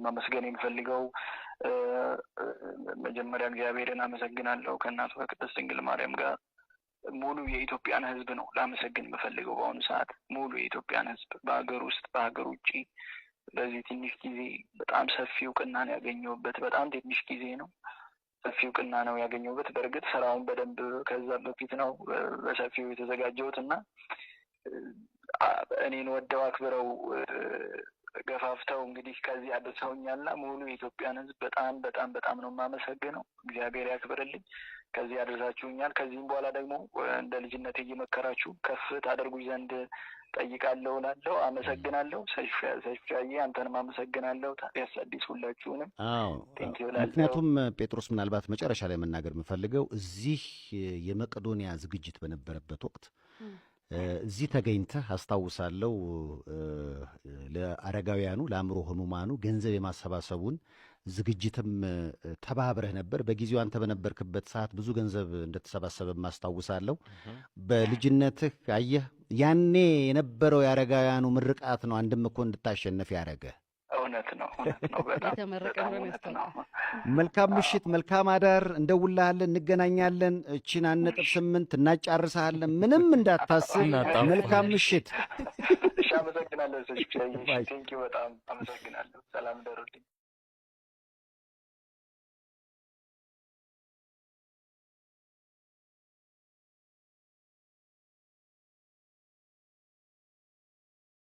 ማመስገን የምፈልገው መጀመሪያ እግዚአብሔርን አመሰግናለሁ፣ ከእናቱ ከቅድስት ድንግል ማርያም ጋር። ሙሉ የኢትዮጵያን ሕዝብ ነው ላመሰግን የምፈልገው በአሁኑ ሰዓት፣ ሙሉ የኢትዮጵያን ሕዝብ በሀገር ውስጥ፣ በሀገር ውጭ። በዚህ ትንሽ ጊዜ በጣም ሰፊ እውቅና ነው ያገኘሁበት። በጣም ትንሽ ጊዜ ነው፣ ሰፊ እውቅና ነው ያገኘሁበት። በእርግጥ ስራውን በደንብ ከዛ በፊት ነው በሰፊው የተዘጋጀሁት እና እኔን ወደው፣ አክብረው፣ ገፋፍተው እንግዲህ ከዚህ አድርሰውኛልና ሙሉ የኢትዮጵያን ሕዝብ በጣም በጣም በጣም ነው የማመሰግነው። እግዚአብሔር ያክብርልኝ። ከዚህ አድርሳችሁኛል። ከዚህም በኋላ ደግሞ እንደ ልጅነቴ እየመከራችሁ ከፍ ታደርጉኝ ዘንድ ጠይቃለሁ እላለሁ። አመሰግናለሁ። ሰይፉዬ፣ አንተንም አመሰግናለሁ። ታዲያስ አዲስ፣ ሁላችሁንም thank you እላለሁ። ምክንያቱም ጴጥሮስ፣ ምናልባት መጨረሻ ላይ መናገር የምፈልገው እዚህ የመቄዶንያ ዝግጅት በነበረበት ወቅት እዚህ ተገኝተህ አስታውሳለሁ፣ ለአረጋውያኑ፣ ለአእምሮ ህሙማኑ ገንዘብ የማሰባሰቡን ዝግጅትም ተባብረህ ነበር። በጊዜው አንተ በነበርክበት ሰዓት ብዙ ገንዘብ እንደተሰባሰበ አስታውሳለሁ። በልጅነትህ አየህ፣ ያኔ የነበረው የአረጋውያኑ ምርቃት ነው አንድም እኮ እንድታሸንፍ ያደረገ። እውነት ነው፣ እውነት ነው። በጣም የተመረቀ በጣም እንደሆነ እውነት ነው። ያስታውቃል። መልካም ምሽት፣ መልካም አዳር። እንደውልሃለን፣ እንገናኛለን። እቺን 1.8 እናጫርሰሃለን። ምንም እንዳታስብ። እናጣፋለን። መልካም ምሽት። እሺ፣ አመሰግናለሁ። ሰይፉዬ፣ Bye. Thank you፣ በጣም አመሰግናለሁ። ሰላም ደሩልኝ።